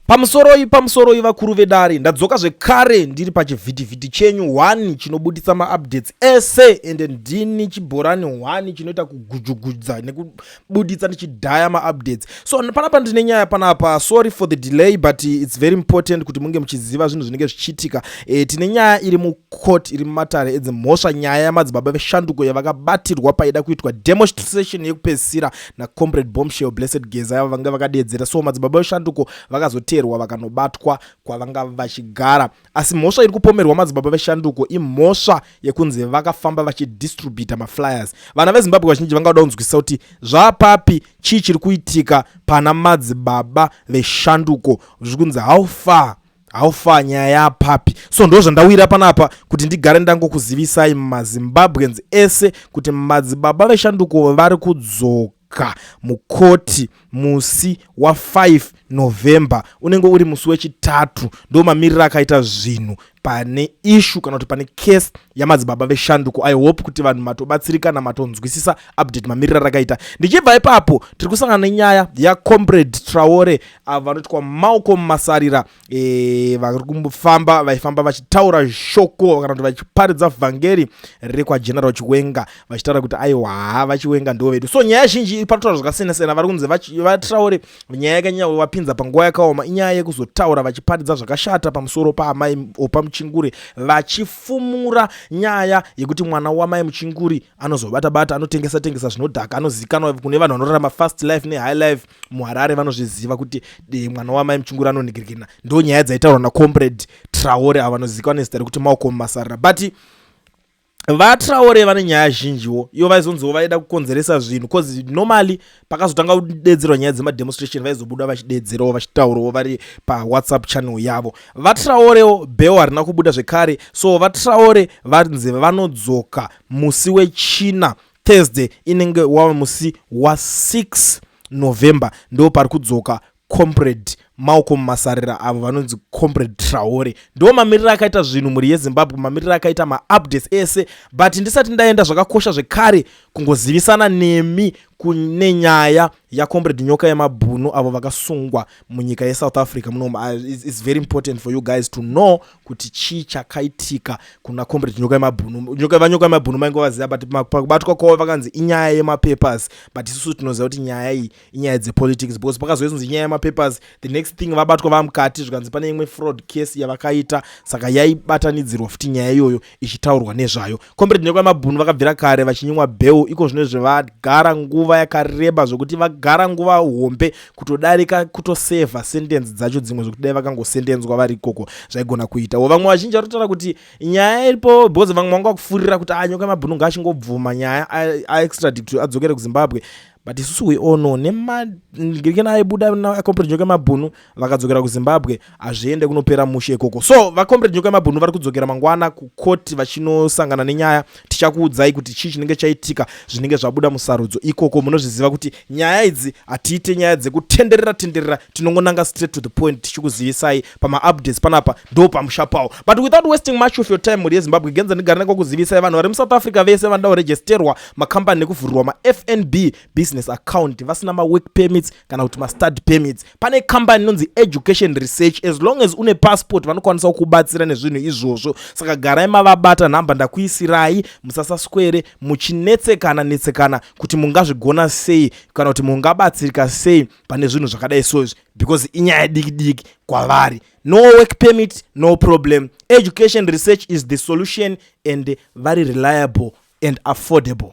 Pamusoroi, pamusoroi vakuru vedare. Ndadzoka zvekare ndiri pachivhitivhiti chenyu 1 chinobuditsa maupdates ese, ende ndini chibhorani 1 chinoita kugujugudza nekubuditsa ndichidhaya maupdates. So panapa ndine nyaya panapa. Sorry for the delay, but it's very important kuti munge muchiziva zvinhu zvinenge zvichiitika. Tine nyaya iri mucourt, iri mumatare edzimhosva, nyaya yamadzibaba veshanduko yavakabatirwa paida kuitwa demonstration yekupedzisira nacomrade Bombshell Blessed Geza yavo vanga vakadedzera. So madzibaba veshanduko vakazoteerwa, vakanobatwa kwavanga vachigara. Asi mhosva iri kupomerwa madzibaba veshanduko imhosva yekunzi vakafamba vachidistributa maflyers. Vana veZimbabwe vazhinji vangada kunzwisisa kuti zvapapi, chii chiri kuitika pana madzibaba veshanduko, zviri kunzi how far, how far, nyaya yapapi. So ndo zvandawira panapa kuti ndigare ndangokuzivisai maZimbabweans ese kuti madzibaba veshanduko vari kudzoka mukoti musi wa5 November, unenge uri musi wechitatu. Ndo mamiriro akaita zvinhu pane issue kana kuti pane case yamadzibaba veshanduko. I hope kuti vanhu matobatsirikana, matonzwisisa update mamiriro rakaita. Ndichibva ipapo, tiri kusangana nenyaya yacomrade Traore, avo vanoitwa Malcolm Masarira, vari kufamba, vaifamba vachitaura shoko kana kuti vachiparidza vhangeri rekwaGeneral Chiwenga, vachitaura kuti aiwa, vaChiwenga ndo vedu. So nyaya zhinji panotaura zvakasiyana siyana. Vari kunzi vaTraore nyaya yakanyanya vapinza panguva yakaoma inyaya yekuzotaura vachiparidza zvakashata pamusoro paamai Oppah Muchinguri, vachifumura nyaya yekuti mwana wamai Muchinguri anozobata bata, anotengesa tengesa zvinodhaka, anozivikanwa kune vanhu vanorarama fast life nehigh life muHarare. Vanozviziva kuti mwana wamai Muchinguri anonhingirikina. Ndo nyaya dzaitaurwa nacomrade Traore, avo vanozivikanwa nezita rekuti Malcolm Masarira. But vaTraore vane nyaya zhinjiwo. Ivo vaizonziwo vaida kukonzeresa zvinhu, 'cause normally pakazotanga kudedzerwa nyaya dzemademonstration vaizobuda vachidedzerawo, vachitaurawo vari paWhatsApp channel yavo. VaTraorewo bail harina kubuda zvekare. So vaTraore vanzi vanodzoka musi wechina, Thursday, inenge wava musi wa6 November. Ndo pari kudzoka Comrade Malcolm Masarira, avo vanonzi Comrade Traore. Ndo mamiriro akaita zvinhu, mhuri yeZimbabwe, mamiriro akaita maupdates ese. But ndisati ndaenda, zvakakosha zvekare kungozivisana nemi kune nyaya yacomrade Nyoka yemabhunu, avo vakasungwa munyika yeSouth Africa munomu. It's very important for you guys to know kuti chii chakaitika kuna Comrade Nyoka yemabhunu. VaNyoka yemabhunu maingovaziva, but pakubatwa kwavo vakanzi inyaya yemapapers, but isusu tinoziva kuti nyaya iyi inyaya dzepolitics, because pakazoizonzi inyaya yemapapers, the next thing vabatwa vamukati, zvikanzi pane imwe fraud case yavakaita, saka yaibatanidzirwa futi nyaya iyoyo ichitaurwa nezvayo. Comrade Nyoka yemabhunu vakabvira kare vachinyimwa bail. Iko zvino zvevagara nguva yakareba, zvokuti vagara nguva hombe kutodarika kutosevha sentence dzacho dzimwe, zvokuti dai vakangosendenzwa vari ikoko zvaigona kuitawo. Vamwe vazhinji vari kutaura kuti nyaya iripo, because vamwe vanga kufurira kuti a Nyoka yemabhunu ngaachingobvuma nyaya, aextradict, adzokere kuZimbabwe. But isusu we all know nemangirikena aibuda nacomrade Nyoka yemabhunu, vakadzokera kuZimbabwe hazviende kunopera mushe ikoko. So vacomrade Nyoka yemabhunu vari kudzokera mangwana kukoti vachinosangana nenyaya. Tichakuudzai kuti chii chinenge chaitika, zvinenge zvabuda musarudzo ikoko. Munozviziva kuti nyaya idzi hatiite nyaya dzekutenderera tenderera, tinongonanga straight to the point tichikuzivisai pamaupdates panapa, ndo pamusha pawo. But without wasting much of your time, mhuri yeZimbabwe, genza ndigare ndakakuzivisai vanhu vari muSouth Africa vese vanoda kuregisterwa makambani nekuvhurirwa maFNB business account vasina mawork permits kana kuti mastudy permits. Pane kambani inonzi Education Research. As long as une passport, vanokwanisa kukubatsira nezvinhu izvozvo. Saka garai mavabata, nhamba ndakuisirai. Musasaswere muchinetsekana netsekana kuti mungazvigona sei kana kuti mungabatsirika sei pane zvinhu zvakadai so izvi, because inyaya diki diki kwavari. No work permit, no problem. Education Research is the solution and very reliable and affordable.